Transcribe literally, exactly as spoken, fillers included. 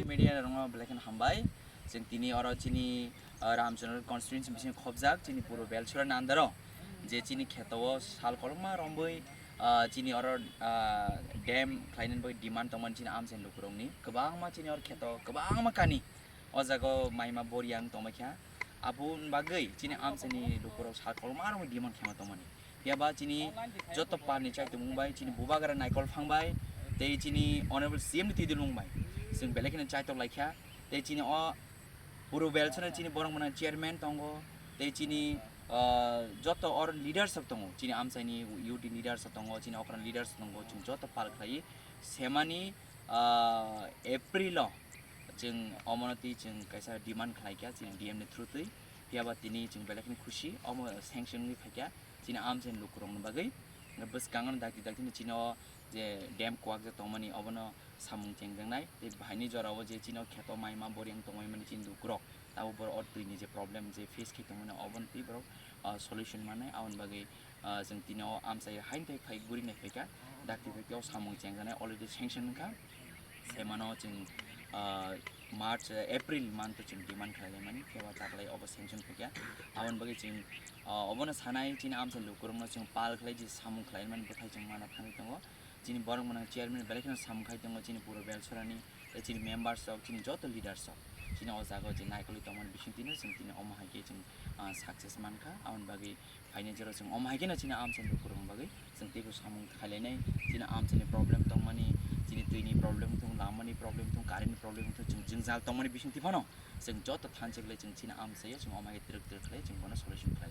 Media rokno belai kheno hambai. Chwng tini oro chini, ah, Ramchandra constituency bising khobjak chini Purbo Belchura ni under o je chini kheto o sal kolokma romboi, ah, chini oro, ah, dam khlainani bagwi demand tongmani chini amchaini lukurokni kwbangma chini oro kheto kwbangma kani o jaga o maima boriang tongmai kha. Aboni bagwi chini amchaini lukurok sal kolokma rokni demand khaima tongmani. Phiya ba chini joto parni chaitumung bai, chini bubagra Naikol Phang bai, tei chini Honorable C M ni twidulmung bai chwng belai kheno chaitok lai kha. Tei chini o Purbo Belchura chini borok mwnang chairman tongo, tei chini, ah, joto or leaders rok tongo, chini amchaini youth leaders rok tongo, chini okran leaders tongo, chwng joto pal khlai semani, ah, April o chwng omono twi chwng kaisa demand khlai kha chini D M ni through twi. Phiya ba tini chwng belai kheno khusi, omo sanction wngwi phai kha chini amchaini lukurokni bagwi. Bwskango dakti dakti no chini o je dam kwak je tongmani obono samung chengjaknai. Tei bahaini jorao je chini o kheto maima boriang tongmani chini lukurok, tabuk borok o twini je problem je face khe tongmani obono twi borok, ah, solution mannai. Aboni bagwi, ah, chwng tini o amchai haini tei phai guri nai phai kha. Dakti dakti o samung chengjaknai already sanction wngkha. Semano chwng, ah, March, eh, April month o chwng demand khlai laimani, phiya ba taklai obo sanction phai kha. Aboni bagwi chwng, ah, obono sanai chini amchai lukurokno chwng pal khlai je samung khlai mani bwthai chwng mana thangwi tongo. Chini borok mwnang chairman belai kheno samung khai tongo chini Purbo Belchurani, tei chini members rok, chini joto leaders rok. Chini o jaga o je naikolwi tongmani bising tino chwng tini omo hai khe chwng, ah, success mankha. Aboni bagwi phaini jora chwng omo hai kheno chini amchaini lukurokni bagwi chwng teibo samung khailainai. Chini amchaini problem tongmani, chini twini problem thung, lamani problem thung, current ni problem thung, chwng jwngjal tongmani bising twi phano chwng joto thanchik lai chwng chini amchaio chwng omo hai khe twrwk twrwk khlai chwng bono solution khlai.